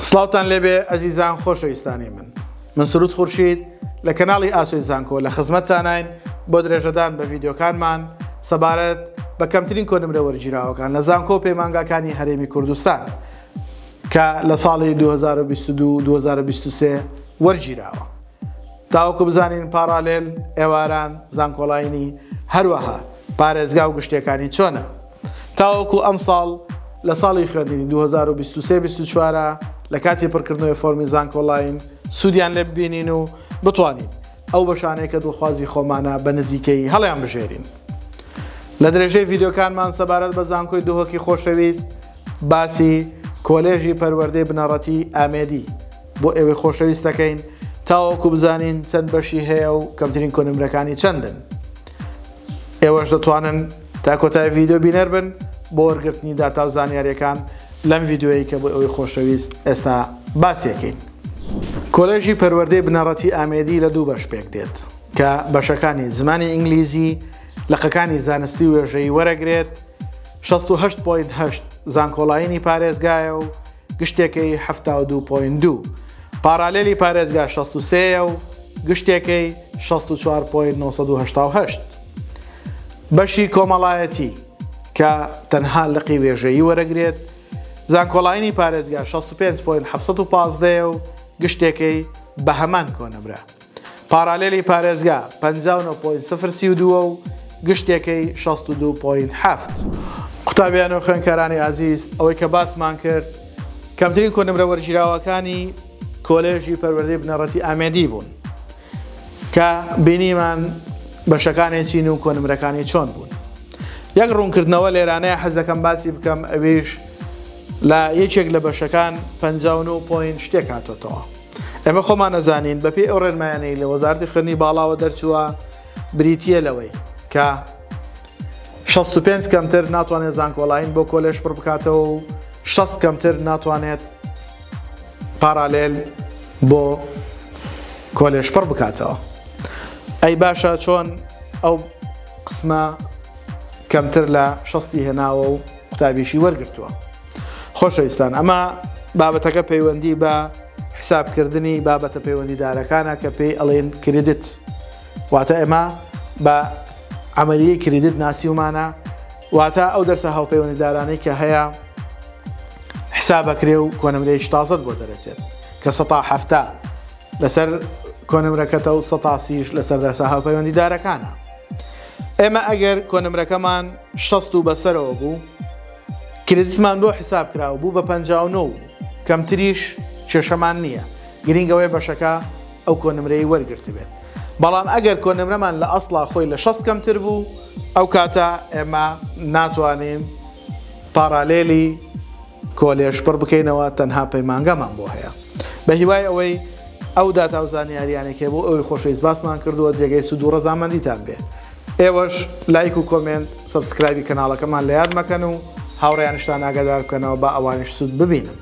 سڵاوتان لێبێ ئەزیزان خۆشەویستانی من من سرود خورشید لە کەناڵی ئاسۆی زانکۆ لە خزمەتتانین بۆ درێژەدان بە ڤیدیۆکانمان سەبارەت بە کەمترین کۆنمرە وەرگیراوەکان لە زانکۆ و پەیمانگاکانی هەرێمی کوردستان کە لە ساڵی 2022 2023 وەرگیراوە. تاوەکو بزانین پاڕالێل، ئێواران، زانکۆڵاینی، هەروەها پارێزگا و گشتیەکانی چۆنە. تاوەکو ئەمساڵ لە ساڵی خوێندنی 2023 24 لە کاتی پڕکردنەوەی فۆرمی زانکۆڵاین سوودیان لێ ببینین و بتوانین ئەو بەشانەی کە دڵخوازی خۆمانە بە نزیکەیی هەڵیان بژێرین. لە درێژەی ڤیدیۆکانمان سەبارەت بە زانکۆی دهۆکی خۆشەویست باسی کۆلێژی پەروەردەی بنەڕەتی ئامێدی بۆ ئێوەی خۆشەویست دەکەین تاوەکو بزانین چەند بەشی هەیە و کەمترین کۆنمرەکانی چەندن. ئێوەش دەتوانن تا کۆتای ڤیدیۆ بینەر بن بۆ وەرگرتنی داتا و زانیاریەکان لەم ڤیدیۆیەی کە بۆ ئێوەی خۆشەویست ئێستا باسیەکەین. کۆلێژی پەروەردەی بنەڕەتی ئامێدی لە دوو بەش پێک دێت کە بەشەکانی زمانی ئینگلیزی، لقەکانی زانستی و وێژەیی وەرەگرێت، 68 point هەشت زانکۆڵاینی پارێزگایە و گشتێکەی 72 point دوو پارالێلی پارێزگا 63 یە و گشتێکەی 64 point 988. بەشی کۆمەڵایەتی کە تەنها لقی وێژەیی وەرەگرێت، زانکۆڵاینی پارێزگا 65 point 715 یە و گشتێکەی بە هەمان کۆنمرە. پارالێلی پارێزگا 59 point 032 و گشتێکەی 62 point 7. قوتابیان و خوێندکارانی ئازیز، ئەوەی کە باسمان کرد کەمترین کۆنمرە وەرگیراوەکانی کۆلێژی پەروەردەی بنەڕەتی ئامێدی بوون کە بینیمان بەشەکانی چین و کۆنمرەکانی چۆن بوون. یەک ڕوونکردنەوە لێرانەیە حەز دەکەم باسی بکەم، ئەویش لە یەکێک لە بەشەکان 59 point شتێک هاتۆتەوە. ئێمە خۆمان ئەزانین بەپێی ئەو ڕێنمایانەی لە وەزارەتی خوێندنی باڵاوە دەرچووە بریتییە لەوەی کە 65 کەمتر ناتوانێت زانکۆڵاین بۆ کۆلێژ پڕ بکاتەوە و 60 کەمتر ناتوانێت پارالێل بۆ کۆلێژ پڕ بکاتەوە. ئەی باشە چۆن ئەو قسمە کەمتر لە شەستی هێناوە و قوتابیشی وەرگرتووە؟ خۆشەویستان ئەمە بابەتەکە پەیوەندی بە حسابکردنی بابەتە پەیوەندیدارەکانە کە پێی ئەڵێن credit، واتە ئێمە بە عملیەی credit ناسیومانە، واتە ئەو دەرسە هاوپەیوەندیدارانەی کە هەیە حسابەکرێ و کۆنمرەیەکی تازەت بۆ دەرەچێت کە 70% لەسەر کۆنمرەکەتە و 30% لەسەر دەرسە هاوپەیوەندیدارەکانە. ئێمە ئەگەر کۆنمرەکەمان 60 و بەسەرەوە بوو credit مان بۆ حساب کرا و بوو بە 59 و کەمتریش کێشەمان نییە، گرینگ ئەوەیە بەشەکە ئەو کۆنمرەی وەرگرتبێت. بەڵام ئەگەر کۆنمرەمان لە ئەسڵا خۆی لە 60 کەمتر بوو ئەو کاتە ئێمە ناتوانین پارالێلی کۆلێژ پڕ بکەینەوە، تەنها پەیمانگەمان بۆ هەیە. بە هیوای ئەوەی ئەو داتا و زانیاریانەی کە بۆ ئەوی خۆشەویست باسمان کردووە جێگەی سوود و ڕەزامەندیتان بێ. ئێوەش لایک و comment subscribe ی کەناڵەکەمان لە یاد مەکەن و هاوڕێیانشتان ئاگادار بکەنەوە با ئەوانیش سوود ببینن.